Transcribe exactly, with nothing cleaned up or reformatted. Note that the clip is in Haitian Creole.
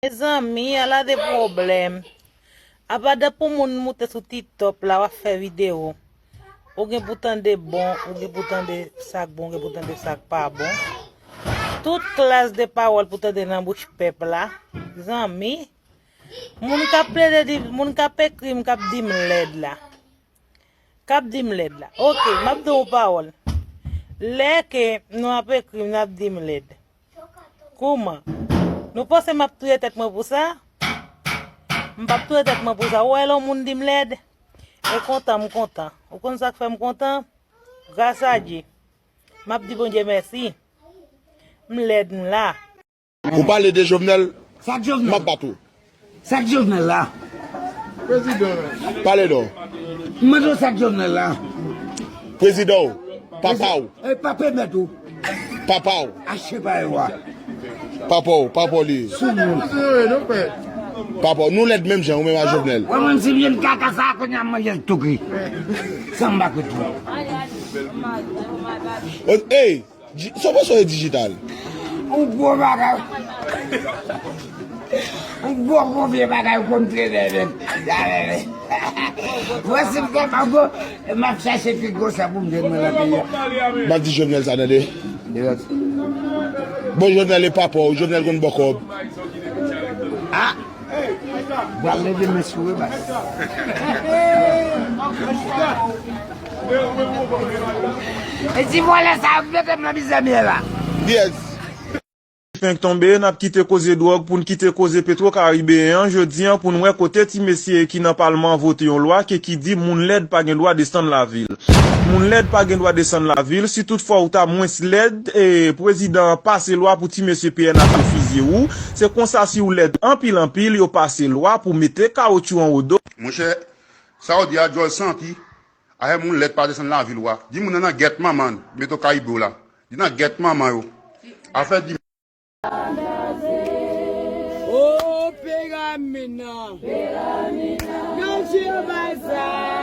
Mezanmi, ala de pwoblèm. Apa depi pou moun moute sou TikTok la, w ap fè videyo. Ou gen pou tande bon, ou gen pou tande sa k bon, ou gen pou tande sa k pa bon. Tout klas de pawòl pou tande nan bouch pèp la. Zanmi, moun k ap plede di, moun k ap ekri m, k ap di m lèd la. K ap di m lèd la. Oke, m ap di w pawòl. Lè ke nou ap ekri m, n ap di m lèd. Kouman? Nou panse m ap touye tèt mwen pou sa? M p ap touye tèt mwen pou sa. Ou wè lè yon moun di m lèd? E kontan, m kontan. Ou konn sa k fè m kontan? Gras a Dye. M ap di Bondye mèsi. M lèd, m la. Ou pale de Jovenel, Sa k m ap Jovenel? Bat ou. Sa k Jovenel la? Pale non. M mande w sa k Jovenel la? Prezidan w, papa w. E pa pèmèt ou. Papa w. Achte pa e wa. Papa w, papa w li. Sou moun. Papa w, nou lèd menm jan, ou menm a Jovenel. Wè mwen si m jwenn kaka sa a kounye a m manje l tou kri. San m pa kwit tou. Ey! Di- Sa w panse w e dijital? Yon gwo bagay. Yon gwo gwo vye bagay ou konn trennen menm. Mwen si m fè mango, m ap chache pi gwo sa pou m jwenn mwen nan peyi a. M ap di Jovenel sa tande. Bon Jovenel e papa w, Jovenel konn bò kòb. Ah! Bral leve men sou yo baz. E ti vòlè sa yo mete m nan mizè m ye la. Yes. Fenk tonbe, n ap kite koze dwòg pou n kite koze petwokaribeyen an jodi an pou n wè kote ti mesye ki nan palman an vote yon lwa ke ki di moun lèd pa gen dwa desann lavil. Moun lèd pa gen dwa desann lavil, si toutfwa ou ta mwens lèd, e prezidan an pase lwa pou ti mesye P N H yo fizye ou, se konsa si ou lèd anpil anpil, yo pase lwa pou mete kawotchou anwo do. Monchè, sa w di a djòl santi, afè moun lèd pa desann lavil wa. Di moun nan nan gèt manman l, mete w Karibe w la. Di nan gèt manman yo. Afè di Oh, Peramina. Peramina. Nan Jewova sa.